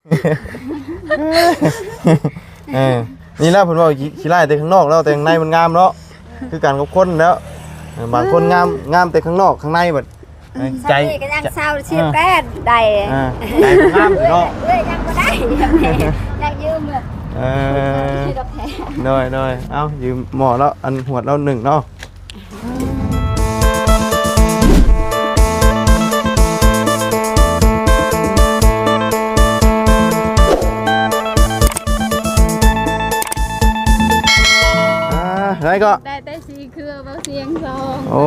ເອີ ນີ້ແຫຼະເພິ່ນເວົ້າຂີ້ ຂີ້ຮ້າຍແຕ່ຂ້າງນອກແລ້ວ ແຕ່ຂ້າງໃນມັນງາມເນາະ ຄືກັນກັບຄົນແລ້ວ ເອີ ບາງຄົນງາມ ງາມແຕ່ຂ້າງນອກ ຂ້າງໃນບັດ ເອີ ໃຈ ໃສ່ກໍຍັງເຊົາ ເອີ ສິບແປດໄດ້ ເອີ ໃຈກໍງາມຢູ່ເນາະ ເອື້ອຍຍັງບໍ່ໄດ້ ຍັງຢືມ ເອີ ດອກແທ້ ໂດຍໆ ເອົາ ຢືມໝໍ້ລາວ ອັນຫວດລາວໜຶ່ງເນາະ. ອ່າ ໄດ້ກໍ ໄດ້ແຕ່ສີ່ເຄືອ ບໍ່ສຽງຊອງ ໂອ້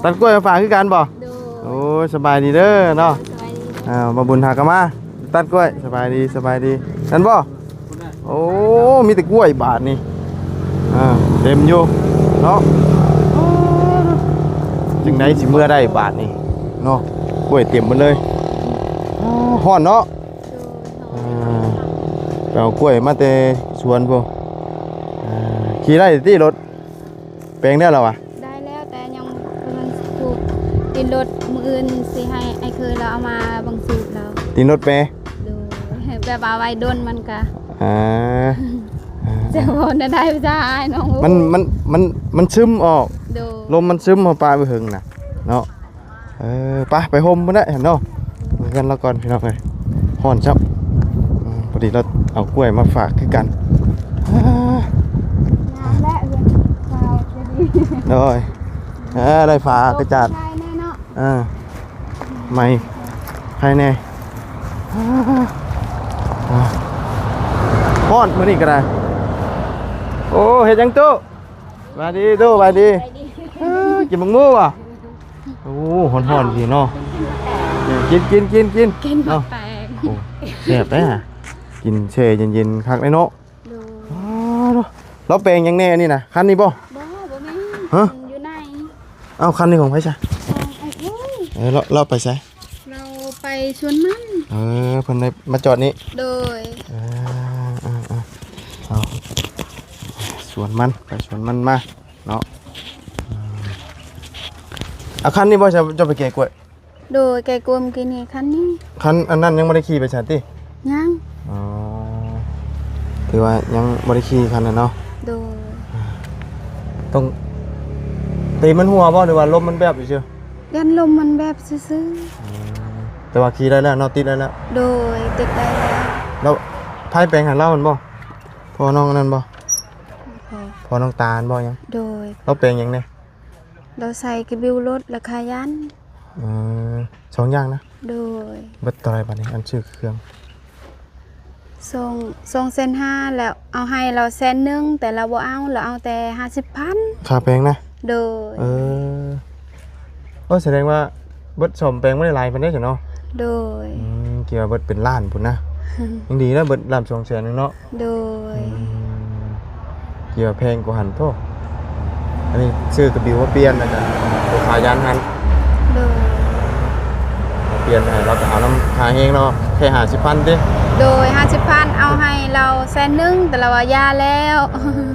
ຕັດກ້ວຍມາຝາກຄືກັນບໍ່? ໂດຍ ໂອ້ຍ ສະບາຍດີເດີເນາະ ສະບາຍດີ ອ່າ ບ່າວບຸນຫາກໍມາ ຕັດກ້ວຍ ສະບາຍດີ ສະບາຍດີ ນັ້ນບໍ່? ໂອ້ ມີແຕ່ກ້ວຍບາດນີ້ ອ່າ ເຕັມຢູ່ເນາະ ຈັ່ງໃດຊິເມືອໄດ້ບາດນີ້ເນາະ ກ້ວຍເຕັມໝົດເລີຍ ຮ້ອນເນາະ ອ່າ ໄປເອົາກ້ວຍມາແຕ່ສວນພຸ້ນ ອ່າ ຂີ່ໄດ້ຕິລົດ? ແປງໄດ້ແລ້ວຫວາ? ໄດ້ແລ້ວ ແຕ່ຍັງບໍ່ທັນສູບຕີນລົດ ມື້ອື່ນຊິໃຫ້ອ້າຍເຄີຍລາວເອົາມາເບິ່ງສູບແລ້ວ ຕີນລົດແປ? ໂດຍ ແບບວ່າໄວ້ດົນມັນກະ ອ່າ ຈະບໍ່ໄດ້ ພາສາອ້າຍນ້ອງ ມັນ ມັນ ມັນ ມັນຊຶມອອກ ໂດຍ ລົມມັນຊຶມ ເຮົາປະໄວ້ເຫິງນະເນາະ. ເອີ ໄປ ໄປຮົ່ມພຸ້ນແຫຼະເນາະ ເຮືອນລາວກ່ອນພີ່ນ້ອງເອີຍ ຮ້ອນຊ້ຳ ອືມ ພໍດີລາວເອົາກ້ວຍມາຝາກຄືກັນ ອ່າ ງາມແຫຼະເຮືອນຊາວຈະດີ ໂດຍ ເອີ ໄດ້ຝາກະຈາດ ໃສ່ແນ່ເນາະ ເອີ ໃໝ່ ໃສ່ແນ່ ອ່າ ຮ້ອນມື້ນີ້ກໍໄດ້ ໂອ້ ເຮັດຫຍັງຕູ້? ສະບາຍດີຕູ້ ສະບາຍດີ ສະບາຍດີ ເອີ ກິນໝາກໂມຫວາ? ໂອ້ ຮ້ອນໆ ຢູ່ເນາະ ກິນ ກິນ ກິນ ກິນ ກິນໝາກແຕງ ເອົ້າ ໂອ້ ແຊບເດ້ ກິນແຊ່ເຢັນໆ ຄັກເດ້ເນາະ ໂດຍ ອ້າວ ລາວແປງຫຍັງແດ່ອັນນີ້ນະ ຄັນນີ້ບໍ່? ບໍ່ ບໍ່ແມ່ນ ຮະ? ຢູ່ໃນ ເອົ້າ ຄັນນີ້ຂອງໃຜຊະ? ຂອງອ້າຍເຄີຍ ເອີ ລາວ ລາວໄປໃສ? ລາວໄປສວນມັນ ເອີ ເພິ່ນໄດ້ມາຈອດນີ້ ໂດຍ ເອີ ເອີ ເອີ ເອົາ ສວນມັນ ໄປສວນມັນມາ ເນາະ ອືມ ອາ ຄັນນີ້ບໍ່ ເຈົ້າ ເຈົ້າໄປແກ່ກ້ວຍ? ໂດຍ ແກ່ກ້ວຍມື້ກີ້ນີ້ ຄັນນີ້ ຄັນອັນນັ້ນຍັງບໍ່ໄດ້ຂີ່ໄປໃສຕິ? ຍັງ ອໍ ຖືວ່າຍັງບໍ່ໄດ້ຂີ່ຄັນນັ້ນເນາະ ໂດຍ ຕ້ອງຕີນມັນຮົ່ວບໍ່ ຫຼືວ່າລົມມັນແບບຊື່ໆ? ຢ້ານລົມມັນແບບຊື່ໆ ອືມ ແຕ່ວ່າຂີ່ໄດ້ແລ້ວເນາະ ຕິດໄດ້ແລ້ວ ໂດຍ ຕິດໄດ້ແລ້ວ ແລ້ວໃຜແປງໃຫ້ລາວຫັ້ນບໍ່? ພໍ່ນ້ອງອັນນັ້ນບໍ່? ພໍ່ ພໍ່ນ້ອງຕານບໍ່ຫຍັງ? ໂດຍ ລາວແປງຫຍັງແດ່? ລາວໃສ່ກະບິວລົດ ແລ້ວຄາຢັນ ອືມ ສອງຢ່າງນະ ໂດຍ ເບິດເທົ່າໃດບາດນີ້ ອັນຊື້ເຄື່ອງ? ສອງ ສອງແສນຫ້າ ແລ້ວເອົາໃຫ້ລາວແສນໜຶ່ງ ແຕ່ລາວບໍ່ເອົາ ລາວເອົາແຕ່ຫ້າສິບພັນ ຄ່າແປງນະ ໂດຍ ເອີ ໂອ້ ສະແດງວ່າ ເບິດສ້ອມແປງບໍ່ໄດ້ຫຼາຍປານໃດຊັ້ນເນາະ ໂດຍ ອືມ ຄິດວ່າເບິດເປັນລ້ານພຸ້ນນະ ຍັງດີນະ ເບິດລ້ານສອງແສນໜຶ່ງເນາະ ໂດຍ ອືມ ຄິດວ່າແພງກວ່າຫັ້ນໂທ້ ອັນນີ້ຊື້ກະບິວມາປ່ຽນ ແລ້ວກະຕົວຄາຢັນຫັ້ນ ໂດຍ ມາປ່ຽນໃຫ້ ແລ້ວກະເອົານຳຄ່າແຮງເນາະ ແຄ່ຫ້າສິບພັນຕິ ໂດຍ ຫ້າສິບພັນ ເອົາໃຫ້ລາວແສນໜຶ່ງ ແຕ່ລາວວ່າຢ່າແລ້ວ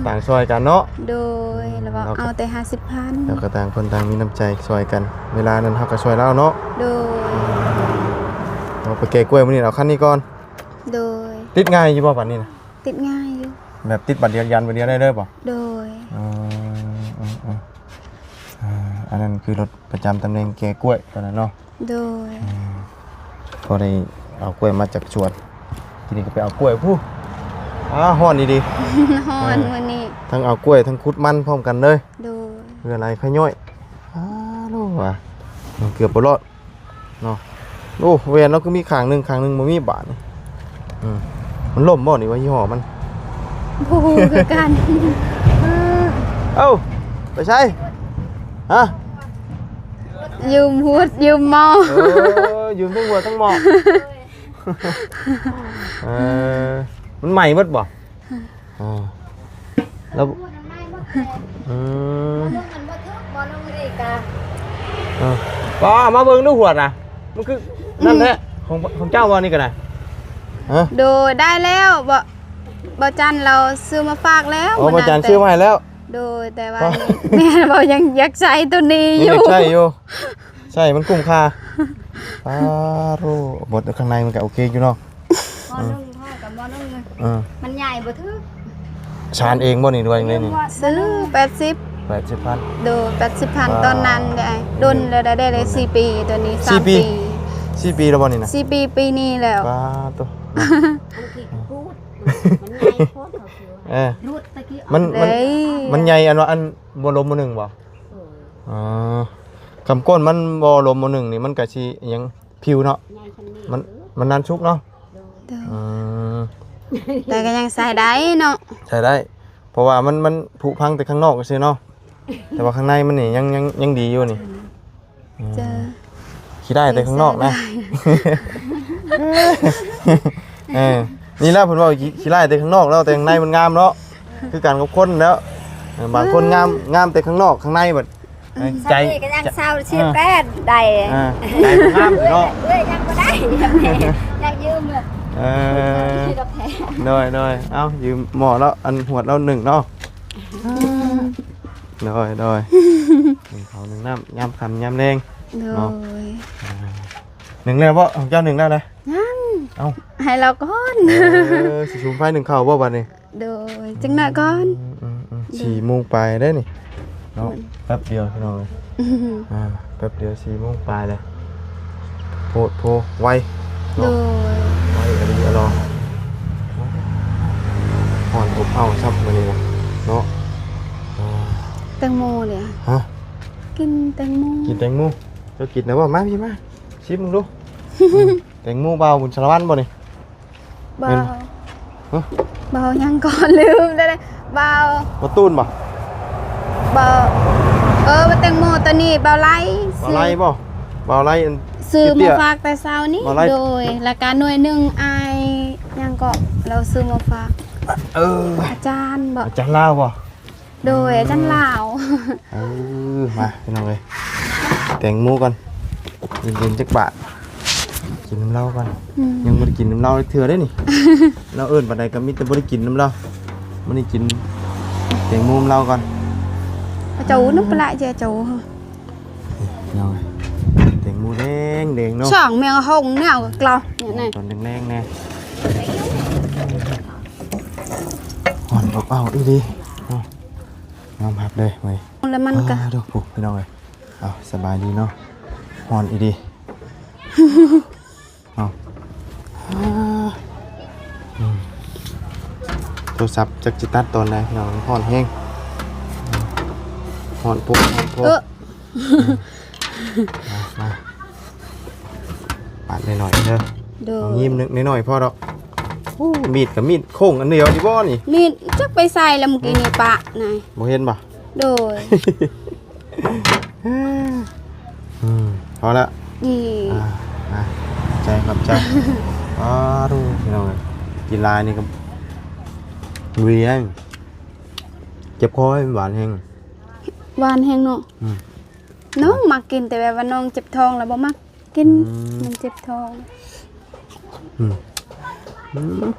ຕ່າງຊ່ອຍກັນເນາະ ໂດຍ ລາວວ່າເອົາແຕ່ຫ້າສິບພັນ ແລ້ວກໍຕ່າງຄົນຕ່າງມີນ້ຳໃຈຊ່ອຍກັນ ເວລານັ້ນເຮົາກໍຊ່ອຍລາວເນາະ ໂດຍ ເອົາໄປແກ່ກ້ວຍມື້ນີ້ ເອົາຄັນນີ້ກ່ອນ ໂດຍ ຕິດງ່າຍຢູ່ບໍ່ບັດນີ້ນະ? ຕິດງ່າຍຢູ່ ແບບຕິດບັດດຽວ ຢັນບັດດຽວໄດ້ເລີຍບໍ່? ໂດຍ ເອີ ເອີ ເອີ ອ່າ ອັນນັ້ນຄືລົດປະຈຳຕຳແໜ່ງແກ່ກ້ວຍຕອນນັ້ນເນາະ ໂດຍ ອືມ ພໍໄດ້ເອົາກ້ວຍມາຈາກສວນ ທີນີ້ກໍໄປເອົາກ້ວຍພຸ້ນ ອ້າ ຮ້ອນດີໆ ຮ້ອນ ເອີ ມື້ນີ້ ທັງເອົາກ້ວຍທັງຂຸດມັນພ້ອມກັນເລີຍ ໂດຍ ເຫື່ອໄຫຼໄຄຍ້ອຍ ອ້າໂລວ່າ ເກືອບບໍ່ລອດເນາະ ໂອ້ ແວ່ນລາວຄືມີຂ້າງໜຶ່ງ ຂ້າງໜຶ່ງບໍ່ມີບາດນີ້ ອືມ ມັນລົ້ມບໍ່ນີ້ວ່າຍີ່ຫໍ້ມັນ ບໍ່ຮູ້ຄືກັນ ເອົ້າ ໄປໃສ? ຮະ? ຢືມຫວດ ຢືມໝໍ້ ເອີ ຢືມທັງຫວດທັງໝໍ້ ເອີ ມັນໃໝ່ໝົດບໍ່? ອ່າ ແລ້ວ ອືມ ເອີ ປ້າ ມາເບິ່ງດູຫວດນະ ມັນຄື ອືມ ນັ້ນແທ້ ຂອງ ຂອງເຈົ້າບໍ່ນີ້ກໍໄດ້? ຮະ? ໂດຍ ໄດ້ແລ້ວ ບໍ່ ບໍ່ຈັນລາວຊື້ມາຝາກແລ້ວ ອໍ ມື້ນັ້ນ ບໍ່ຈັນຊື້ມາໃຫ້ແລ້ວ ໂດຍ ແຕ່ວ່າ ປ້າ ແມ່ເວົ້າຍັງຢາກໃຊ້ໂຕນີ້ຢູ່ ຍັງຢາກໃຊ້ຢູ່ ໃຊ້ມັນຄຸ້ມຄ່າ ປ້າໂທ້ ບົດຂ້າງໃນມັນກໍໂອເຄຢູ່ເນາະ ໝໍ້ໜຶ່ງ ເອີ ພໍກັບໝໍ້ໜຶ່ງ ເອີ ມັນໃຫຍ່ບໍ່ຖືກ. ຊານເອງບໍ່ນີ້ ຫຼືວ່າຈັ່ງໃດນີ້? ຊື້ແປດສິບ ແປດສິບພັນ. ໂດຍ ແປດສິບພັນ ອ່າ ຕອນນັ້ນໄດ້ ດົນແລ້ວ ໄດ້ ໄດ້ສີ່ປີ ໂດຍ ໂດຍ ໂດຍ ໂດຍ ສີ່ປີ ສີ່ປີແລ້ວບໍ່ນີ້ນະ? ສີ່ປີ ປີນີ້ແລ້ວ. ປາໂຕ ມັນຄືພູດ ມັນໃຫຍ່ໂພດ ເຂົາຄືວ່າ ເອີ ຮູດຕະກີ້ ມັນ ມັນ ເດ້ ມັນໃຫຍ່ອັນວ່າອັນບໍ່ລົມມື້ໜຶ່ງບໍ່? ເອີ ອໍ ຄຳກ້ນມັນບໍ່ລົມມື້ໜຶ່ງນີ້ ມັນກະຊິຫຍັງ ຜິວເນາະ ໃຫຍ່ສ່ຳນີ້ ມັນ ມັນນານສຸກເນາະ. ໂດຍ ໂດຍ ອືມ ແຕ່ກໍຍັງໃຊ້ໄດ້ເນາະ ໃຊ້ໄດ້ ເພາະວ່າມັນ ມັນຜຸພັງແຕ່ຂ້າງນອກຊື່ເນາະ ແຕ່ວ່າຂ້າງໃນມັນນີ້ຍັງ ຍັງ ຍັງດີຢູ່ນີ້. ອືມ ເຈົ້າ ຂີ້ຮ້າຍແຕ່ຂ້າງນອກນະ. ເອີ ນີ້ແຫຼະເພິ່ນເວົ້າ ຂີ້ ຂີ້ຮ້າຍແຕ່ຂ້າງນອກແລ້ວ ແຕ່ຂ້າງໃນມັນງາມເນາະ ຄືກັນກັບຄົນແລ້ວ. ເອີ ບາງຄົນງາມ ງາມແຕ່ຂ້າງນອກ ຂ້າງໃນບັດ ໃຈ ສ່ຳນີ້ກໍຍັງເຊົາ ເອີ ສິບແປດໄດ້ ເອີ ໃຈບໍ່ງາມຢູ່ເນາະ ເອື້ອຍຍັງບໍ່ໄດ້ ຍັງຢືມເລີຍ. ເອີ ໂດຍ ໂດຍ ເອົ້າ ຢືມໝໍ້ລາວ ອັນຫວດລາວໜຶ້ງເນາະ. ໂດຍ ໂດຍ ໜຶ້ງເຂົ້າໜຶ້ງນ້ຳ ຍາມຄ່ຳຍາມແລງເນາະ. ໂດຍ ອ່າ ໜຶ້ງແລ້ວບໍ່? ຂອງເຈົ້າໜຶ້ງແລ້ວນະ? ຍັງ ເອົ້າ ໃຫ້ລາວກ່ອນ. ເອີ ຊິສຸມໄຟໜຶ້ງເຂົ້າບໍ່ບັດນີ້? ໂດຍ ຈັກໜ້ອຍກ່ອນ. ອືມ ອືມ ອືມ ສີ່ໂມງປາຍເດ້ນີ້ເນາະ. ອືມ ແປັບດຽວພີ່ນ້ອງເອີຍ ອ່າ ແປັບດຽວສີ່ໂມງປາຍແລ້ວ ໂພດໂພ ໄວເນາະ. ໂດຍ ໄວອີ່ຫຼີອີ່ຫຼໍ ຮ້ອນອົບເອົ້າຊ້ຳມື້ນີ້ນະເນາະ. ອ່າ ແຕງໂມເດ? ຮະ? ກິນແຕງໂມ ກິນແຕງໂມ. ເຈົ້າກິນແລ້ວບໍ່? ມາພີ່ມາ ຊິມເບິ່ງດູ. ແຕງໂມບ່າວບຸນສາລະວັນບໍ່ນີ້? ບ່າວ ແມ່ນ ຮະ? ບ່າວຫຍັງກ່ອນ ລືມໄດ້ ບ່າວ ບ່າວຕູນບໍ່? ບ່າວ ເອີ ແຕງໂມໂຕນີ້ ບ່າວໄລ ບ່າວໄລບໍ່? ບ່າວໄລອັນ ຊື້ມາຝາກແຕ່ເຊົ້ານີ້. ບ່າວໄລ ໂດຍ ແລ້ວກະໜ່ວຍໜຶ່ງ ອ້າຍຫຍັງເກາະ ລາວຊື້ມາຝາກ. ເອີ ອາຈານບໍ່? ອາຈານລາວບໍ່? ໂດຍ ອືມ ອາຈານລາວ. ເອີ ມາພີ່ນ້ອງເອີຍ ແຕງໂມກ່ອນ ເຢັນໆ ຈັກບາດ ກິນນຳລາວກ່ອນ. ອືມ ຍັງບໍ່ໄດ້ກິນນຳລາວຈັກເທື່ອເດ້ນີ້ ລາວເອີ້ນປານໃດກໍມີແຕ່ບໍ່ໄດ້ກິນນຳລາວ. ມື້ນີ້ກິນແຕງໂມນຳລາວກ່ອນ. ເຈົ້ານຳປະລະເຈົ້າ ພີ່ນ້ອງເອີຍ ແຕງໂມແດງໆ ເນາະ. ຊ່ອງແມງຫອງແນວກະເກາະນີ້ນະ ຕອນແລງໆ ແນ່ ຮ້ອນອົບເອົ້າອີ່ຫຼີເນາະ. ຍອມຮັບເລີຍເວີຍ ແລ້ວມັນກະ ອ່າ ໂອ້ໂຫ ພີ່ນ້ອງເອີຍ ເອົ້າ ສະບາຍດີເນາະ. ຮ້ອນອີ່ຫຼີ ເອົ້າ ອືມ ໂທລະສັບຈັກຊິຕັດຕອນໃດ ພີ່ນ້ອງ ຮ້ອນແຮງ ຮ້ອນໂພດ ຮ້ອນໂພດ. ເອີ ມາ ມາ ປາດໜ້ອຍໆ ເດີ ໂດຍ ຍິ້ມໜ້ອຍໆ ພໍດອກ. ໂອ້ ມີດກໍມີດໂຄ້ງອັນດຽວນີ້ບໍ່ນີ້? ມີດຈັກໄປໃສລະມື້ກີ້ນີ້ປະນະ ບໍ່ເຫັນບໍ່? ໂດຍ ອືມ ພໍລະ ນີ້ ອ່າ ຂອບໃຈ ຂອບໃຈ. ອ້າ ດູ ພີ່ນ້ອງເອີຍ ກິນຫຼາຍນີ້ກໍເວຍງ ເຈັບຄໍ ຫວານແຮງ ຫວານແຮງເນາະ. ອືມ ນ້ອງມັກກິນ ແຕ່ແບບວ່ານ້ອງເຈັບທ້ອງແລ້ວບໍ່ມັກກິນ ອືມ ມັນເຈັບທ້ອງ. ອືມ ອືມ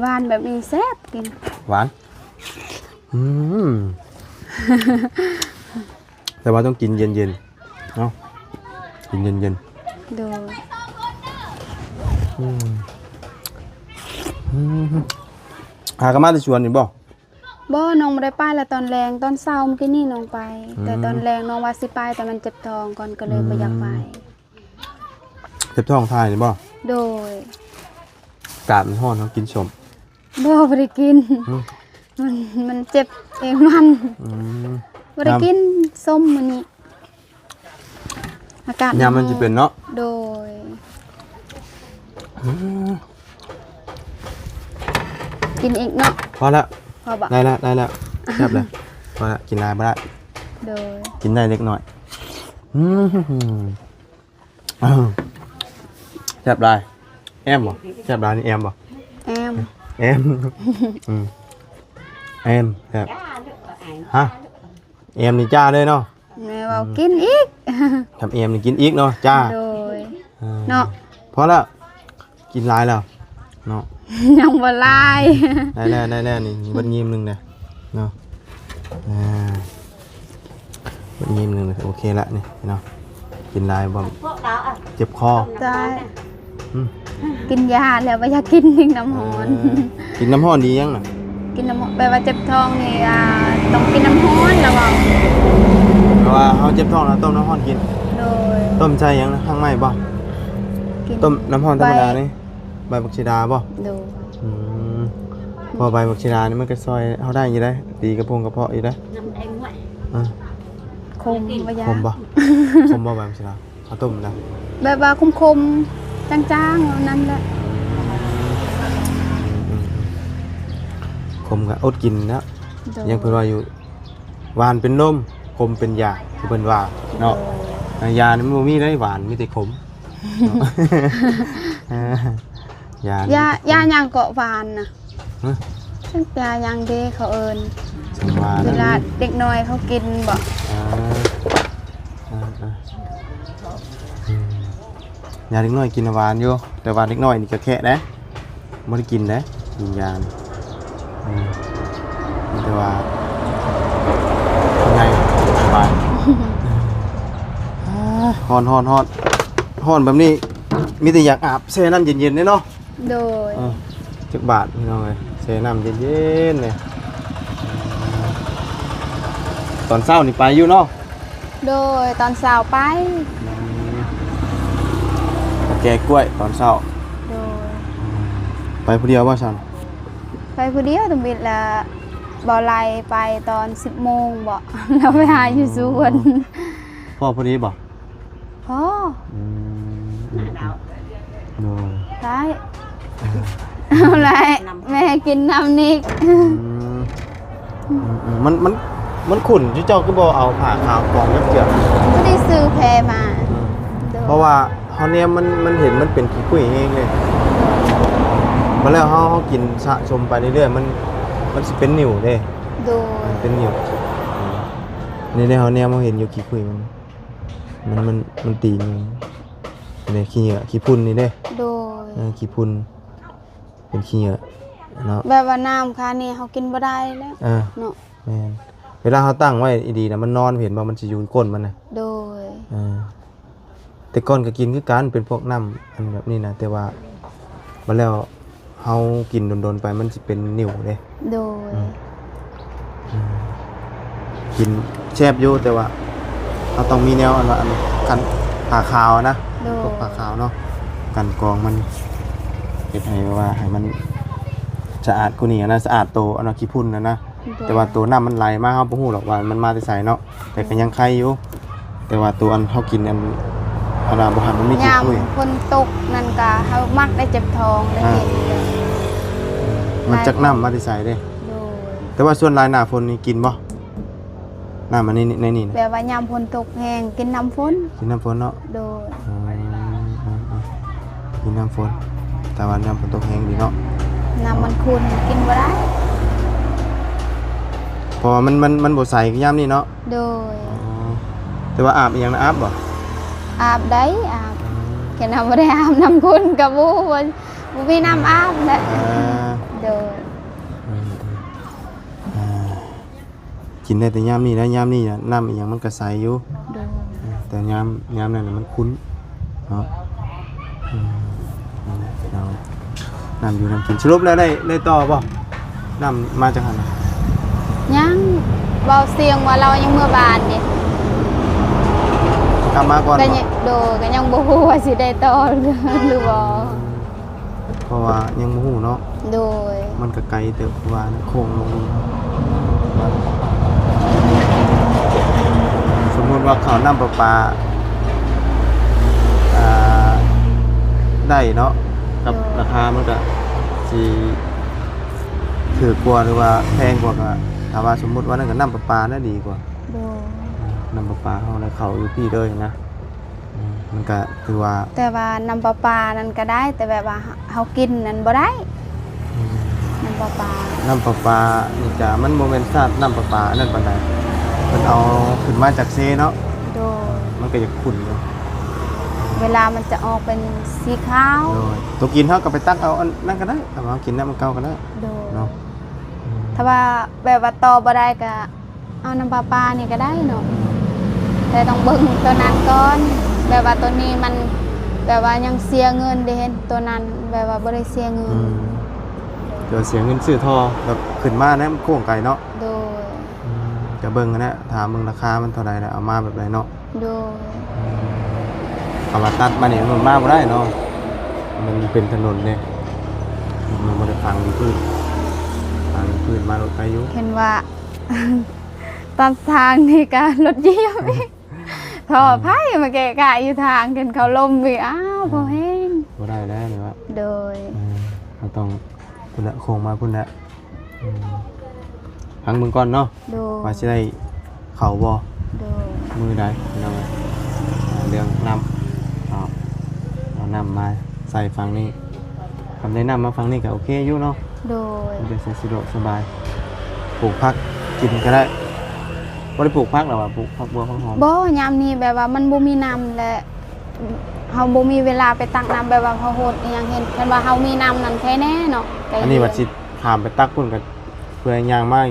ຫວານແບບນີ້ແຊບກິນ ຫວານ. ອືມ ແຕ່ວ່າຕ້ອງກິນເຢັນໆ ເນາະ ກິນເຢັນໆ. ໂດຍ ອືມ ອືມ ຫາກັນມາແຕ່ສວນນີ້ບໍ່? ບໍ່ ນ້ອງບໍ່ໄດ້ໄປລະ ຕອນແລງ ຕອນເຊົ້າມື້ກີ້ນີ້ນ້ອງໄປ ອືມ ແຕ່ຕອນແລງນ້ອງວ່າຊິໄປ ແຕ່ມັນເຈັບທ້ອງກ່ອນ ກໍເລີຍ ອືມ ບໍ່ຢາກໄປ. ເຈັບທ້ອງຖ່າຍນີ້ບໍ່? ໂດຍ ອາກາດມັນຮ້ອນ ເຮົາກິນສົ້ມ ບໍ່ ບໍ່ໄດ້ກິນ ຫືມ ມັນ ມັນເຈັບເອງມັນ ອືມ ບໍ່ໄດ້ກິນ ຍາມ ສົ້ມມື້ນີ້ ອາກາດ ຍາມມັນຊິເປັນເນາະ ໂດຍ ອືມ ກິນອີກເນາະ ພໍລະ ພໍບໍ່ ໄດ້ລະ ໄດ້ລະ ແຊບລະ ພໍລະ ກິນຫຼາຍບໍ່ໄດ້ ໂດຍ ກິນໄດ້ເລັກນ້ອຍ ອືມ. ແຊບຫຼາຍ ແອມບໍ່? ແຊບຫຼາຍນີ້ແອມບໍ່? ແອມ ແອມ ອືມ ແອມ ແຊບ ຮະ ແອມນີ້ຈ້າເລີຍເນາະ ແມ່ເວົ້າ ອືມ ກິນອີກ ຄັນແອມນີ້ກິນອີກເນາະ ຈ້າ ໂດຍ ເອີ ເນາະ ພໍລະ ກິນຫຼາຍແລ້ວເນາະ ຍັງບໍ່ຫຼາຍ ໄດ້ແລ້ວ ໄດ້ແລ້ວ ນີ້ເບິດຍິ້ມໜຶ່ງແລ້ວເນາະ ອ່າ ຍິ້ມໜຶ່ງ ໂອເຄລະນີ້ເນາະ ກິນຫຼາຍບໍ່ ເຈັບຄໍ ໄດ້ ອືມ ກິນຢາແລ້ວບໍ່ຢາກກິນອີກນ້ຳຮ້ອນ. ເອີ ກິນນ້ຳຮ້ອນດີຫຍັງນະ? ກິນນ້ຳ ແບບວ່າເຈັບທ້ອງນີ້ ອ່າ ຕ້ອງກິນນ້ຳຮ້ອນລະເວົ້າ. ແບບວ່າເຮົາເຈັບທ້ອງແລ້ວຕົ້ມນ້ຳຮ້ອນກິນ? ໂດຍ. ຕົ້ມໃສ່ຫຍັງນະ? ຮາກໄມ້ບໍ່? ກິນ ຕົ້ມນ້ຳຮ້ອນທຳມະດານີ້? ໃບ ໃບບັກຊີດາບໍ່? ໂດຍ. ອືມ ເພາະໃບບັກຊີດານີ້ມັນກໍຊ່ອຍເຮົາໄດ້ຢູ່ເດ້ ດີກະພົງກະເພາະຢູ່ເດ້. ນ້ຳແດງຫ້ວຍ ອາ ຂົມບໍ່? ຢາ ຂົມບໍ່? ຂົມບໍ່ໃບບັກຊີດາ? ເອົາຕົ້ມນະ ແບບວ່າຂົມໆ ຈາງໆ ແນວນັ້ນແຫຼະ. ອືມ ຂົມກໍອົດກິນແລ້ວ. ໂດຍ. ຍັງເພິ່ນວ່າຢູ່ ຫວານເປັນລົມ ຂົມເປັນຢາ ຄືເພິ່ນວ່າເນາະ. ໂດຍ. ຢານີ້ມັນບໍ່ມີໄດ ຫວານມີແຕ່ຂົມ. ຢາ ຢາ ຢາຫຍັງເກາະຫວານນະ? ຮະ? ຢາຫຍັງເດເຂົາເອີ້ນ ເວລາເດັກນ້ອຍເຂົາກິນບໍ? ອ່າ ອ່າ ອ່າ ອືມ ຢາເດັກນ້ອຍກິນຫວານຢູ່ ແຕ່ວ່າເດັກນ້ອຍນີ້ກະແຄະເດ້ ບໍ່ໄດ້ກິນເດ້ ກິນຢານີ້. ອືມ ມີແຕ່ວ່າຜູ້ໃຫຍ່ສະບາຍ. ຮ້ອນ ຮ້ອນ ຮ້ອນ ຮ້ອນແບບນີ້ ມີແຕ່ຢາກອາບແຊ່ນ້ຳເຢັນໆເດ້ເນາະ. ໂດຍ. ເອີ ຈັກບາດພີ່ນ້ອງເອີຍ ແຊ່ນ້ຳເຢັນໆເລີຍ. ຕອນເຊົ້ານີ້ໄປຢູ່ເນາະ? ໂດຍ ຕອນເຊົ້າໄປ. ອືມ ໄປແກ່ກ້ວຍຕອນເຊົ້າ. ໂດຍ. ໄປຜູ້ດຽວບໍ່ຊັ້ນ? ໄປຜູ້ດຽວ ທຳອິດລະ ບໍ່ໄລ່ໄປຕອນສິບໂມງບໍ ລາວໄປຫາຢູ່ສວນ. ອໍ ພໍພໍດີບໍ? ພໍ. ອືມ ອືມ ອືມ ໂດຍ ໄດ້ ເອົາແຫຼະ ແມ່ໃຫ້ກິນນ້ຳນິກ. ອືມ ອືມ ອືມ ມັນ ມັນ ມັນຂຸ້ນ ເຈົ້າຄືບໍ່ເອົາຜ້າຂາວກອງຈັກເທື່ອ? ບໍ່ໄດ້ຊື້ແພມາ. ອືມ ໂດຍ ເພາະວ່າເຮົາແນມມັນ ມັນເຫັນມັນເປັນຂີ້ຂຸຍແຮງເດ້ ບາດແລ້ວເຮົາ ເຮົາກິນສະສົມໄປເລື້ອຍໆ ມັນ ມັນຊິເປັນໜິ້ວເດ້. ໂດຍ ມັນເປັນໜິ້ວ. ອືມ ນີ້ເດ້ ເຮົາແນມເຮົາເຫັນຢູ່ຂີ້ຂຸຍມັນ ມັນ ມັນ ມັນຕີນຢູ່ໃນຂີ້ເຫຍື້ອຂີ້ຝຸ່ນນີ້ເດ້. ໂດຍ ເອີ ຂີ້ຝຸ່ນ ເປັນຂີ້ເຫຍື້ອເນາະ ແບບວ່ານ້ຳຄານີ້ເຮົາກິນບໍ່ໄດ້ແລ້ວ. ເອີ ເນາະ ແມ່ນ ເວລາເຮົາຕັ້ງໄວ້ດີໆນະ ມັນນອນ ເຫັນບໍ່ ມັນຊິຢູ່ກົ້ນມັນນະ. ໂດຍ ເອີ ແຕ່ກ່ອນກໍກິນຄືກັນ ເປັນພວກນ້ຳອັນແບບນີ້ນະ ແຕ່ວ່າ ບາດແລ້ວ ເຮົາກິນດົນໆໄປມັນຊິເປັນໜິ້ວເດ້. ໂດຍ ອືມ ອືມ ກິນແຊບຢູ່ ແຕ່ວ່າເຮົາຕ້ອງມີແນວອັນວ່າ ອັນ ຄັນຜ້າຂາວນະ. ໂດຍ ພວກຜ້າຂາວເນາະ ກັນກອງມັນ ເຮັດໃຫ້ແບບວ່າໃຫ້ມັນສະອາດກວ່ານີ້ນະ ສະອາດໂຕອັນວ່າຂີ້ຝຸ່ນນະນະ. ໂດຍ ແຕ່ວ່າໂຕນ້ຳມັນໄຫຼມາ ເຮົາບໍ່ຮູ້ດອກວ່າມັນມາແຕ່ໃສເນາະ ແຕ່ກໍຍັງໄຄຢູ່. ແຕ່ວ່າໂຕອັນເຮົາກິນອັນ ອັນວ່າບໍ່ໃຫ້ມັນມີຂີ້ຂຸຍ ຍາມຝົນຕົກນັ້ນກະເຮົາມັກໄດ້ເຈັບທ້ອງໄດ້ ອ່າ ເປັນ ມັນຈັກນ້ຳມາແຕ່ໃສເດ້. ໂດຍ ແຕ່ວ່າສ່ວນຫຼາຍໜ້າຝົນນີ້ກິນບໍ່ ນ້ຳອັນນີ້ ໃນນີ້ນະ? ແບບວ່າຍາມຝົນຕົກແຮງກິນນ້ຳຝົນ. ກິນນ້ຳຝົນເນາະ. ໂດຍ ອືມ ອືມ ອືມ ກິນນ້ຳຝົນ ແຕ່ວ່າຍາມຝົນຕົກແຮງນີ້ເນາະ ນ້ຳມັນຂຸ້ນກິນບໍ່ໄດ້ ເພາະວ່າມັນ ມັນ ມັນບໍ່ໃສຄືຍາມນີ້ເນາະ. ໂດຍ ອໍ ແຕ່ວ່າອາບອີ່ຫຍັງນະ ອາບບໍ່? ອາບໄດ້ ອາບ. ອືມ ແຄ່ນ້ຳບໍ່ໄດ້ອາບນ້ຳຂຸ້ນກະບໍ່ ບໍ່ ບໍ່ມີນ້ຳອາບແຫຼະ. ອ່າ ໂດຍ ອືມ ອືມ ອ່າ ກິນໄດ້ແຕ່ຍາມນີ້ນະ ຍາມນີ້ນະ ນ້ຳອີ່ຫຍັງມັນກະໃສຢູ່. ໂດຍ ອືມ ແຕ່ຍາມ ຍາມນັ້ນນະມັນຂຸ້ນເນາະ. ອືມ ນັ້ນແຫຼະພີ່ນ້ອງ ນ້ຳຢູ່ນ້ຳກິນ. ສະຫຼຸບແລ້ວໄດ້ ໄດ້ຕໍ່ບໍ່? ນ້ຳມາຈາກຫັ້ນນະ? ຍັງ ເວົ້າສ່ຽງວ່າລາວຍັງເມືອບ້ານເດ້ ກັບມາກ່ອນບໍ່? ໂດຍ ກໍຍັງບໍ່ຮູ້ວ່າຊິໄດ້ຕໍ່ຫຼືບໍ່. ເພາະວ່າຍັງບໍ່ຮູ້ເນາະ. ໂດຍ ມັນກໍໄກເຕີບ ຄືວ່າໂຄ້ງລົງ. ສົມມຸດວ່າເຂົ້ານ້ຳປະປາ ອ່າ ໄດ້ເນາະ ກັບ ໂດຍ ລາຄາມັນກໍຊິຖືກກວ່າ ຫຼືວ່າແພງກວ່າ ກໍຖ້າວ່າສົມມຸດວ່ານັ້ນກໍນ້ຳປະປານະດີກວ່າ. ໂດຍ ນ້ຳປະປາເຮົາໄດ້ເຂົ້າຢູ່ພີ້ເລີຍນະ. ອືມ ມັນກະຖືວ່າ ແຕ່ວ່ານ້ຳປະປານັ້ນກະໄດ້ ແຕ່ແບບວ່າເຮົາ ເຮົາກິນນັ້ນບໍ່ໄດ້. ອືມ ນ້ຳປະປາ ນ້ຳປະປານີ້ກະມັນບໍ່ແມ່ນຊາດນ້ຳປະປາອັນນັ້ນປານໃດ ເພິ່ນເອົາຂຶ້ນມາຈາກເຊເນາະ. ໂດຍ ມັນກະຢາກຂຸ້ນຢູ່ ເວລາມັນຈະອອກເປັນສີຂາວ. ໂດຍ ຕົວກິນເຮົາກະໄປຕັກເອົາອັນນັ້ນກະໄດ້ ຖ້າວ່າເຮົາກິນນ້ຳເກົ່າກະໄດ້. ໂດຍ ເນາະ ອືມ ຖ້າວ່າແບບວ່າຕໍ່ບໍ່ໄດ້ກະ ເອົານ້ຳປະປານີ້ກະໄດ້ເນາະ ແຕ່ຕ້ອງເບິ່ງໂຕນັ້ນກ່ອນ ແບບວ່າໂຕນີ້ມັນ ແບບວ່າຍັງເສຍເງິນເດ້ ເຫັນໂຕນັ້ນແບບວ່າບໍ່ໄດ້ເສຍເງິນ. ອືມ ແຕ່ວ່າເສຍເງິນຊື້ທໍ່ ແບບຂຶ້ນມາແນວມັນໂຄ້ງໄກເນາະ. ໂດຍ. ອືມ ກະເບິ່ງຫັ້ນແຫຼະ ຖາມເບິ່ງລາຄາມັນເທົ່າໃດ ແລ້ວເອົາມາແບບໃດເນາະ. ໂດຍ. ອືມ ເຂົາວ່າຕັດມານີ້ມັນມາບໍ່ໄດ້ເນາະ ມັນເປັນຖະໜົນເດ້ ມັນບໍ່ໄດ້ຝັງຢູ່ພື້ນ ຝັງຢູ່ພື້ນມາລົດໄປຢູ່. ເຫັນວ່າຕັດທາງນີ້ກະລົດຢຽບອີກ ທໍ່ໃຜມາເກະກະຢູ່ທາງ ຈົນເຂົາລົ້ມອີກ. ອ້າວ ເອີ ພໍແຮງ ບໍ່ໄດ້ແລ້ວນີ້ວະ. ໂດຍ. ເອີ ເຮົາຕ້ອງພຸ້ນແຫຼະ ໂຄ້ງມາພຸ້ນແຫຼະ. ອືມ ຟັງເບິ່ງກ່ອນເນາະ. ໂດຍ. ວ່າຊິໄດ້ເຂົ້າບໍ່? ໂດຍ. ມື້ໃດພີ່ນ້ອງເອີຍ ເລື່ອງນ້ຳ ເອົາ ເອົານ້ຳມາໃສ່ຝັ່ງນີ້ ຄັນໄດ້ນ້ຳມາຝັ່ງນີ້ກະໂອເຄຢູ່ເນາະ. ໂດຍ. ມັນຈະສະດວກສະບາຍ ປູກຜັກກິນກະໄດ້. ບໍ່ໄດ້ປູກຜັກແລ້ວຫວາ? ປູກຜັກບົວຜັກຫອມ. ບໍ່ ຍາມນີ້ແບບວ່າມັນບໍ່ມີນ້ຳ ແລະ ເຮົາບໍ່ມີເວລາໄປຕັກນ້ຳ ແບບວ່າເຮົາຫົດອີ່ຫຍັງເຫັນ ຄັນວ່າເຮົາມີນ້ຳນັ້ນແທ້ແນ່ເນາະ. ອັນນີ້ວ່າຊິຂ້າມໄປຕັກພຸ້ນກະເພື່ອຍ່າງມາ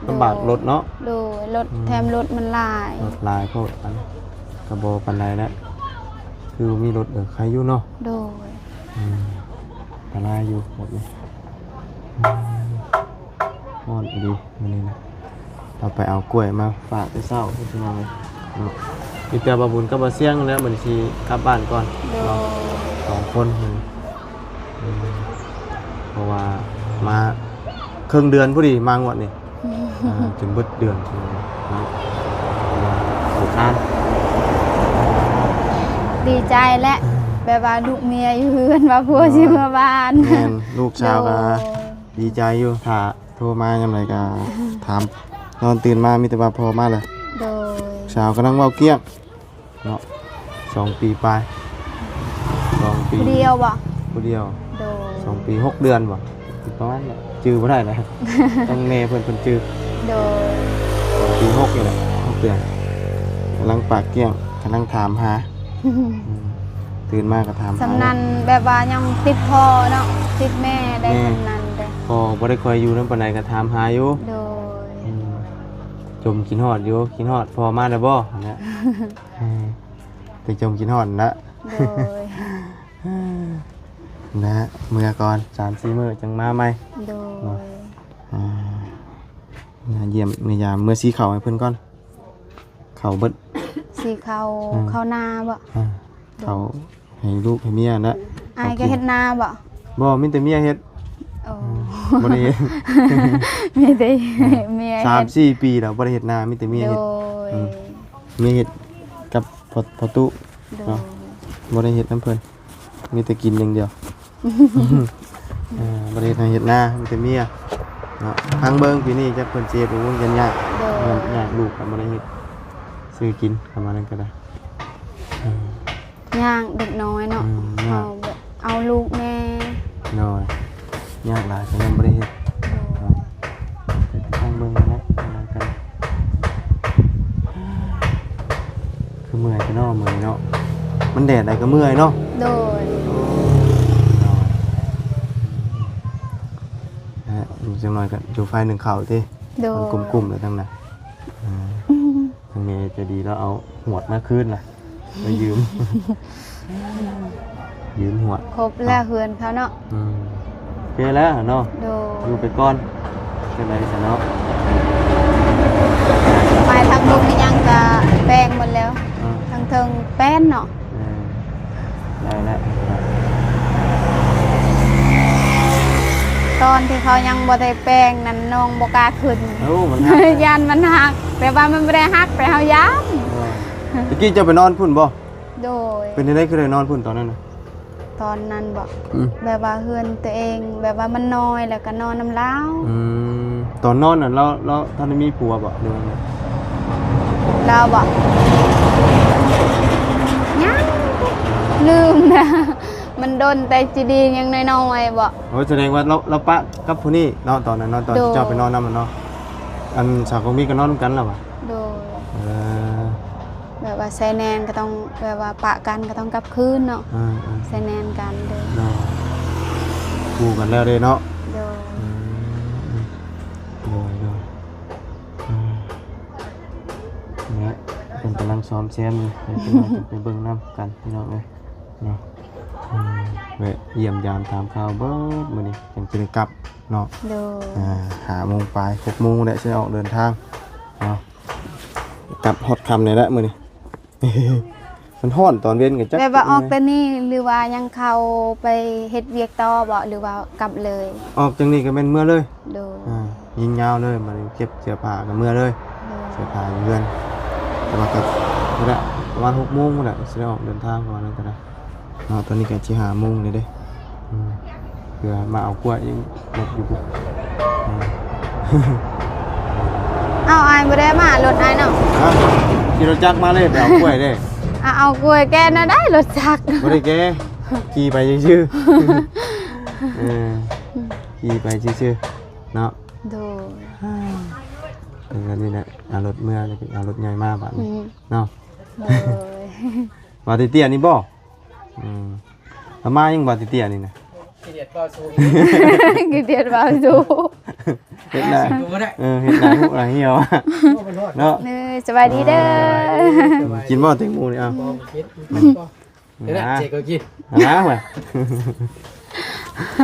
ລຳບາກລົດເນາະ. ໂດຍ. ລົດ ອືມ ແຖມລົດມັນຫຼາຍ ລົດຫຼາຍໂພດ ອັນ ກະບໍ່ປານໃດແຫຼະ ຄືມີລົດ ເອີ ໄຄຢູ່ເນາະ. ໂດຍ. ອືມ ອັນຕະລາຍຢູ່ແບບນີ້. ອືມ ຮ້ອນອີ່ຫຼີມື້ນີ້ນະ. ເຮົາໄປເອົາກ້ວຍມາຝາກແຕ່ເຊົ້າ ພີ່ນ້ອງເອີຍເນາະ. ມີແຕ່ບ່າວບຸນກັບບ່າວຊຽງແຫຼະ ມື້ນີ້ຊິກັບບ້ານກ່ອນ. ໂດຍ. ເນາະ ສອງຄົນມື້ນີ້. ອືມ ເພາະວ່າມາເຄິ່ງເດືອນພໍດີ ມາງວດນີ້ ອ່າ ຈົນເບິດເດືອນເນາະ. ດີໃຈແຫຼະ ອືມ ແບບວ່າລູກເມຍຢູ່ເຮືອນ ວ່າຜົວຊິເມືອບ້ານ. ແມ່ນ ລູກສາວກະ ໂດຍ ດີໃຈຢູ່ ຖ້າໂທມາຍາມໃດກະຖາມ ນອນຕື່ນມາມີແຕ່ວ່າພໍ່ມາແຫຼະ. ໂດຍ. ສາວກຳລັງເວົ້າກ້ຽງ ເນາະ ສອງປີປາຍ ສອງປີ ຜູ້ດຽວບໍ່? ຜູ້ດຽວ. ໂດຍ. ສອງປີຫົກເດືອນບໍ່ ປະມານນັ້ນແຫຼະ ຈື່ບໍ່ໄດ້ແຫຼະ ຕ້ອງແມ່ເພິ່ນ ເພິ່ນຈື່. ໂດຍ. ສອງປີຫົກນີ້ແຫຼະ ຫົກເດືອນ ກຳລັງປາກກ້ຽງ ກຳລັງຖາມຫາ. ອືມ ຕື່ນມາກະຖາມຫາ ສ່ຳນັ້ນ ແບບວ່າຍັງຕິດພໍ່ເນາະ ຕິດແມ່ໄດ້. ແມ່ ສ່ຳນັ້ນເດ້ ພໍ່ບໍ່ໄດ້ຄ່ອຍຢູ່ນຳປານໃດ ກະຖາມຫາຢູ່. ໂດຍ. ອືມ ຈົ່ມຄິດຮອດຢູ່ ຄິດຮອດພໍ່ມາແລ້ວບໍ່ຫັ້ນນະ. ເອີ ແຕ່ຈົ່ມຄິດຮອດຫັ້ນລະ. ໂດຍ. ນະ ເມືອກ່ອນ ສາມສີ່ມື້ຈັ່ງມາໃໝ່. ໂດຍ. ເນາະ ອ່າ ມາຢ້ຽມມາຢາມ ເມືອສີເຂົ້າໃຫ້ເພິ່ນກ່ອນ. ເຂົ້າເບິດ ສີເຂົ້າ. ອືມ ເຂົ້ານາບໍ່? ອ່າ ເຂົ້າໃຫ້ລູກໃຫ້ເມຍຫັ້ນລະ. ອ້າຍກະເຮັດນາບໍ່? ບໍ່ ມີແຕ່ເມຍເຮັດ. ໂອ້ ອືມ ບໍ່ໄດ້ເຮັດ ມີແຕ່ ອ່າ ເມຍເຮັດ ສາມສີ່ປີແລ້ວບໍ່ໄດ້ເຮັດນາ ມີແຕ່ເມຍເຮັດ. ໂດຍ. ອືມ ເມຍເຮັດກັບພໍ່ ພໍ່ຕູ້. ໂດຍ. ເນາະ ບໍ່ໄດ້ເຮັດນຳເພິ່ນ ມີແຕ່ກິນຢ່າງດຽວ. ເອີ ບໍ່ໄດ້ເຮັດໄຮ່ເຮັດນາ ມີແຕ່ເມຍເນາະ. ຟັງເບິ່ງປີນີ້ຈັກເພິ່ນຊິເຮັດບໍ່ ຍັງຍາກ. ໂດຍ. ຍາກ ຍາກ ລູກກະບໍ່ໄດ້ເຮັດ ຊື້ກິນ ປະມານນັ້ນກະໄດ້. ເອີ ຍາກເດັກນ້ອຍເນາະ. ອືມ ຍາກ ເຮົາແບບເອົາລູກແດ່. ໂດຍ. ຍາກຫຼາຍ ກະຍັງບໍ່ໄດ້ເຮັດ. ໂດຍ. ເນາະ ໄປຟັງເບິ່ງນຳກັນ. ຄືເມື່ອຍແທ້ເນາະ ເມື່ອຍເນາະ ມັນແດດໃດກະເມື່ອຍເນາະ. ໂດຍ. ເນາະ ຈັກໜ້ອຍກະຢູ່ໄຟໜຶ້ງເຂົ້າຕິ. ໂດຍ. ມັນກຸ້ມໆແລ້ວຈັ່ງໃດ. ອ່າ ທາງແມ່ໃຈດີລາວເອົາຫວດມາຄືນລະ ໄປຢືມ ຢືມຫວດ. ຄົບແລ້ວເຮືອນເຂົາເນາະ. ອືມ ໂອເຄແລ້ວເນາະ. ໂດຍ. ຢູ່ໄປກ່ອນ ຈັ່ງໃດຊັ້ນເນາະ. ໄມ້ທັງລຸ່ມອີ່ຫຍັງກະແປງໝົດແລ້ວ. ອ່າ ທັງເທິງແປ້ນເນາະ. ເອີ ໄດ້ແລ້ວ ຕອນທີ່ເຂົາຍັງບໍ່ໄດ້ແປງນັ້ນ ນ້ອງບໍ່ກ້າຂຶ້ນ. ໂອ້ ມັນຫັກ ຢ້ານມັນຫັກ ແຕ່ວ່າມັນບໍ່ໄດ້ຫັກ ແຕ່ເຮົາຢ້ານ. ເອີ ຕະກີ້ເຈົ້າໄປນອນພຸ້ນບໍ່? ໂດຍ. ເປັນຈັ່ງໃດຄືໄດ້ນອນພຸ້ນຕອນນັ້ນນະ? ຕອນນັ້ນບໍ? ອືມ ແບບວ່າເຮືອນຕົວເອງ ແບບວ່າມັນນ້ອຍ ແລ້ວກະນອນນຳລາວ. ອືມ ຕອນນອນນັ້ນລາວ ລາວທັນໄດ້ມີຜົວບໍ ຫຼືວ່າ? ລາວບໍ? ຍັງ ລືມນະ ມັນດົນແຕ່ຈີດີຍັງນ້ອຍໆບໍ. ໂອ້ ສະແດງວ່າລາວ ລາວປະກັບຜູ້ນີ້ເນາະ ຕອນນັ້ນເນາະ ຕອນ ໂດຍ ທີ່ເຈົ້າໄປນອນນຳຫັ້ນເນາະ. ອັນສາວກອງມີກະນອນນຳກັນລະຫວາ? ໂດຍ. ເອີ ແບບວ່າໃສ່ແໜ້ນກະຕ້ອງ ແບບວ່າປະກັນກະຕ້ອງກັບຄືນເນາະ. ເອີ ເອີ ໃສ່ແໜ້ນກັນເດີ. ໂດຍ. ຄູ່ກັນແລ້ວເດ້ເນາະ. ໂດຍ. ອືມ ໂດຍ ໂດຍ. ອືມ ນີ້ແຫຼະ ເພິ່ນກຳລັງສ້ອມແຊມຢູ່ ໄປ ໄປເບິ່ງນຳກັນພີ່ນ້ອງເອີຍເນາະ. ແວະຢ້ຽມຢາມຖາມຂ່າວເບິດມື້ນີ້ ຈັ່ງຊິໄດ້ກັບເນາະ. ໂດຍ ອ່າ ຫ້າໂມງປາຍ ຫົກໂມງແລ້ວຊິໄດ້ອອກເດີນທາງເນາະ ກັບຮອດຄ່ຳນີ້ແຫຼະມື້ນີ້. ມັນຮ້ອນຕອນເວັນກໍຈັກ ແບບວ່າອອກແຕ່ນີ້ ຫຼືວ່າຍັງເຂົ້າໄປເຮັດວຽກຕໍ່ບໍ່ ຫຼືວ່າກັບເລີຍ? ອອກຈາກນີ້ກໍແມ່ນເມືອເລີຍ. ໂດຍ ອ່າ ຍິງຍາວເລີຍ ບັດນີ້ເກັບເສື້ອຜ້າກໍເມືອເລີຍ. ໂດຍ ເສື້ອຜ້າຢູ່ເຮືອນ ແຕ່ວ່າກໍພຸ້ນແຫຼະ ປະມານຫົກໂມງພຸ້ນແຫຼະ ຊິໄດ້ອອກເດີນທາງ ປະມານນັ້ນກໍໄດ້ເນາະ. ຕອນນີ້ກໍຊິຫ້າໂມງແລ້ວເດ້. ອືມ ເພື່ອມາເອົາກ້ວຍອີກ ລົດຢູ່ພຸ້ນ. ເອີ ເອົ້າ ອ້າຍບໍ່ໄດ້ມາ ລົດອ້າຍເນາະ. ຮະ? ຂີ່ລົດຈັກມາເລີຍ ໄປເອົາກ້ວຍເດ້. ອາ ເອົາກ້ວຍແກ່ແນວໃດ ລົດຈັກ? ບໍ່ໄດ້ແກ່ ຂີ່ໄປຊື່ໆ. ເອີ ຂີ່ໄປຊື່ໆເນາະ. ໂດຍ ເປັນແບບນີ້ແຫຼະ ເອົາລົດເມືອ ເອົາລົດໃຫຍ່ມາບາດນີ້ ອືມ ເນາະ. ໂດຍ ວ່າເຕ້ຍໆນີ້ບໍ່? ອືມ ອາມາຍັງບໍ່ເຕ້ຍໆນີ້ນະ? ຂີ້ດຽດເວົ້າສູງ ຂີ້ດຽດເວົ້າສູງ ເຮັດໜ້າ ເອີ ເຮັດໜ້າຫຸໜ້າຫ່ຽວເນາະ. ເອີ ສະບາຍດີເດີ. ເອີ ກິນບໍ່ແຕງໂມນີ້? ເອົາ ບໍ່ກິນ ກິນບໍ່? ເດີນະ ເຈກໍກິນ ຫາວ່າ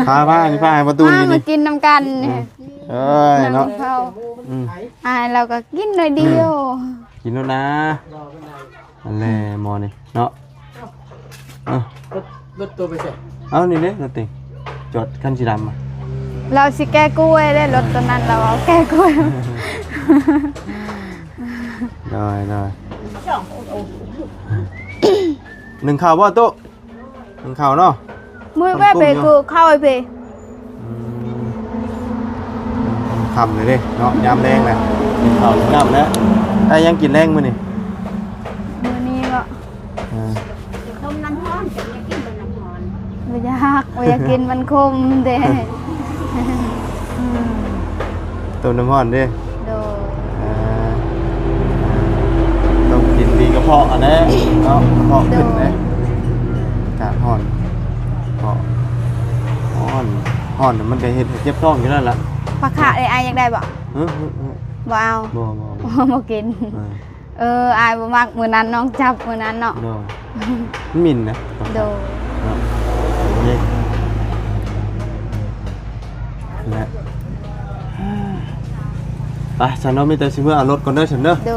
ພາ ພາ ພາໃຫ້ປະຕູນກິນ ມາກິນນຳກັນ. ອືມ ເອີຍເນາະ ອືມ ອ້າຍລາວກໍກິນໜ້ອຍດຽວ ອືມ ກິນໂລດນາ. ອັນແລໝໍນີ້ເນາະ. ເອົ້າ ລົດ ລົດໂຕໄປໃສ? ເອົ້າ ນີ້ເດ້ລົດຕິ ຈອດຄັນສີດຳ. ລາວຊິແກ່ກ້ວຍເດ້ ລົດໂຕນັ້ນລາວເອົາແກ່ກ້ວຍ. ໂດຍ ໂດຍ ໜຶ້ງເຂົ້າບໍ່ຕູ້? ໜຶ້ງເຂົ້າເນາະ. ມື້ແວະໄປ ຕຳບັກຫຸ່ງຢູ່ ຄືເຂົ້າໄປເພ. ອືມ ຄ່ຳແລ້ວເດ້ເນາະ ຍາມແລງແລ້ວ ກິນເຂົ້າກິນນ້ຳແລ້ວ. ໄດ້ຫຍັງກິນແລງມື້ນີ້? ມື້ນີ້ເບາະ ເອີ ຕົ້ມນ້ຳຮ້ອນ ຢາກກິນຕົ້ມນ້ຳຮ້ອນ. ບໍ່ຢາກ ບໍ່ຢາກກິນ ມັນຂົມເດ້. ອືມ ຕົ້ມນ້ຳຮ້ອນເດ້. ໂດຍ ເອີ ຕ້ອງກິນດີກະເພາະຫັ້ນແຫຼະເນາະ ກະເພາະຂຶ້ນເດ້. ໂດຍ ອາກາດຮ້ອນ ເພາະຮ້ອນ ຮ້ອນມັນກະເຮັດໃຫ້ເຈັບທ້ອງຢູ່ນັ້ນລະ. ຜັກຄາດ ເອີຍ ອ້າຍຢາກໄດ້ບໍ່? ຮະ? ບໍ່ເອົາ ບໍ່ ບໍ່ ບໍ່ກິນ. ເອີ ເອີ ອ້າຍບໍ່ມັກ ມື້ນັ້ນນ້ອງຈັບມື້ນັ້ນເນາະ. ໂດຍ ມັນໝິ່ນນະ. ໂດຍ ເນາະ ນີ້ແຫຼະ. ໄປຊັ້ນເນາະ ມີແຕ່ຊິເມືອເອົາລົດກ່ອນເດີຊັ້ນເດີ. ໂດ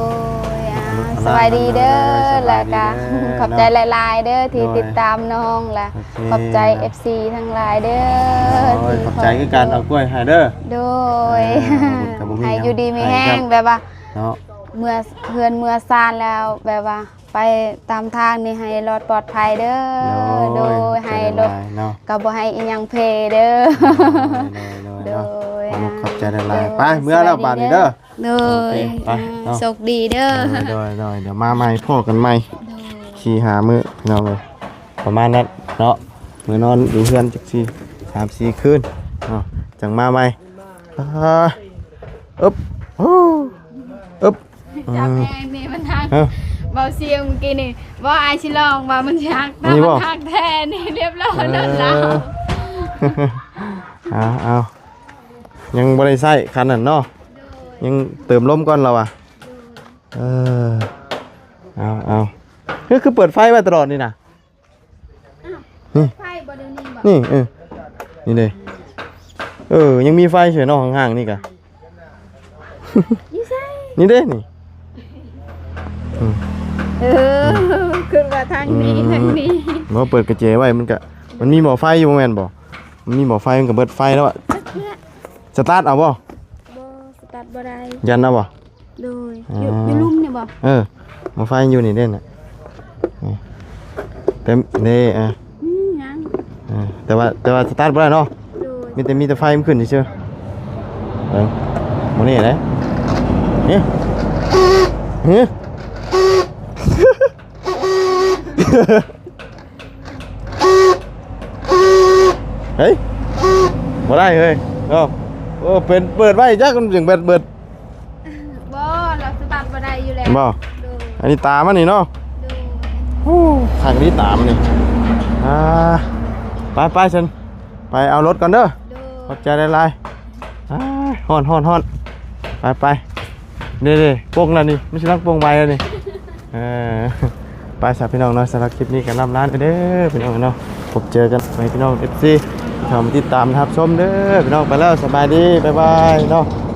ຍ ອ່າ ສະບາຍດີເດີ ແລ້ວກະຂອບໃຈຫຼາຍໆເດີທີ່ຕິດຕາມນ້ອງ ແລະຂອບໃຈເອັຟຊີທັງຫຼາຍເດີ. ໂດຍ ຂອບໃຈຄືກັນ ເອົາກ້ວຍໃຫ້ເດີ. ໂດຍ ອ່າ ໃຫ້ຢູ່ດີມີແຮງ ແບບວ່າເນາະ ເມືອເຮືອນເມືອຊານແລ້ວ ແບບວ່າ ໄປຕາມທາງນີ້ໃຫ້ລອດປອດໄພເດີ. ໂດຍ ໂດຍ ໃຫ້ລົດ ກະບໍ່ໃຫ້ອີ່ຫຍັງເພເດີ. ໂດຍ ໂດຍ ໂດຍ ຂອບໃຈຫຼາຍໆ. ໄປ ເມືອແລ້ວບາດນີ້ເດີ. ໂດຍ ໂຊກດີເດີ. ໂດຍ ໂດຍ ດຽວມາໃໝ່ ພໍ້ກັນໃໝ່ ສີ່ຫ້າມື້ພີ່ນ້ອງເອີຍ ປະມານນັ້ນເນາະ. ເມືອນອນຢູ່ເຮືອນຈັກສີ່ ສາມສີ່ຄືນເນາະ ຈັ່ງມາໃໝ່. ອາ ອຶບ ອຶບ ຈັບແຮງນີ້ມັນຫັກ. ເອີ ເບົາສຽງມື້ກີ້ນີ້ ບໍ່ ອ້າຍຊິລອງວ່າມັນຊິຫັກ ຖ້າມັນຫັກແທ້ນີ້ລຽບຮ້ອຍແລ້ວລາວ. ເອົາ ເອົາ ຍັງບໍ່ໄດ້ໃຊ້ຄັນນັ້ນເນາະ. ໂດຍ ຍັງເຕີມລົມກ່ອນລາວວ່າ. ເອີ ເອົາ ເອົາ ຄື ຄືເປີດໄຟໄວ້ຕະຫຼອດນີ້ນະ? ອ້າວ ນີ້ ໄຟບໍ່ດຽວນີ້ບໍ່? ນີ້ ເອີ ນີ້ເດ້ ເອີ ຍັງມີໄຟເສຍເນາະ ຫ້າງໆນີ້ກະ ຢູ່ໃສ? ນີ້ເດ້ນີ້ ອືມ ເອີ ອືມ ຄືວ່າທາງນີ້ ອືມ ທາງນີ້ ບໍ່ ເປີດກະແຈໄວ້ ມັນກະ ມັນມີໝໍ້ໄຟຢູ່ບໍ່ແມ່ນບໍ່? ມັນມີໝໍ້ໄຟ ມັນກະເບິດໄຟແລ້ວອະ. ສະຕາດເອົາບໍ່? ບໍ່ ສະຕາດບໍ່ໄດ້. ຢັນເອົາບໍ່? ໂດຍ ອ່າ ຢູ່ ຢູ່ລຸ່ມນີ້ບໍ່? ເອີ ໝໍ້ໄຟຢູ່ນີ້ເດ້ນະ ນີ້ ແຕ່ ນີ້ ເອີ ອືມ ຍັງ ເອີ ແຕ່ວ່າ ແຕ່ວ່າສະຕາດບໍ່ໄດ້ເນາະ. ໂດຍ ມີແຕ່ ມີແຕ່ໄຟມັນຂຶ້ນຊື່ໆ. ເບິ່ງ ບໍ່ແນ່ເດ້ ຫຶ ຫຶ ເຮີ້ຍ ບໍ່ໄດ້ເຮີ້ຍ. ເອົາ ໂອ້ ເປັນ ເປີດໄວ້ຈັກມັນຈັ່ງແບັດເບິດ. ບໍ່ ລາວສະຕາດບໍ່ໄດ້ຢູ່ແລ້ວ. ບໍ່? ໂດຍ ອັນນີ້ຕາມັນນີ້ເນາະ. ໂດຍ ໂອ້ ຄັກອີ່ຫຼີຕາມັນນີ້. ອ່າ ໄປໆ ຊັ້ນ ໄປເອົາລົດກ່ອນເດີ. ໂດຍ ຂອບໃຈຫຼາຍໆ. ອ່າ ຮ້ອນໆໆ ໄປໆ ເດ້ໆ ປົງແລ້ວນີ້ ມັນຊິລັງປົງໄວແລ້ວນີ້. ເອີ ໄປຊະພີ່ນ້ອງເນາະ ສຳລັບຄລິບນີ້ກໍລ່ຳລາເດີພີ່ນ້ອງເນາະ. ພົບເຈີກັນໃໝ່ພີ່ນ້ອງ ເອັຟຊີ ເຂົ້າມາຕິດຕາມຮັບຊົມເດີພີ່ນ້ອງ. ໄປແລ້ວ ສະບາຍດີ ບາຍບາຍເນາະ.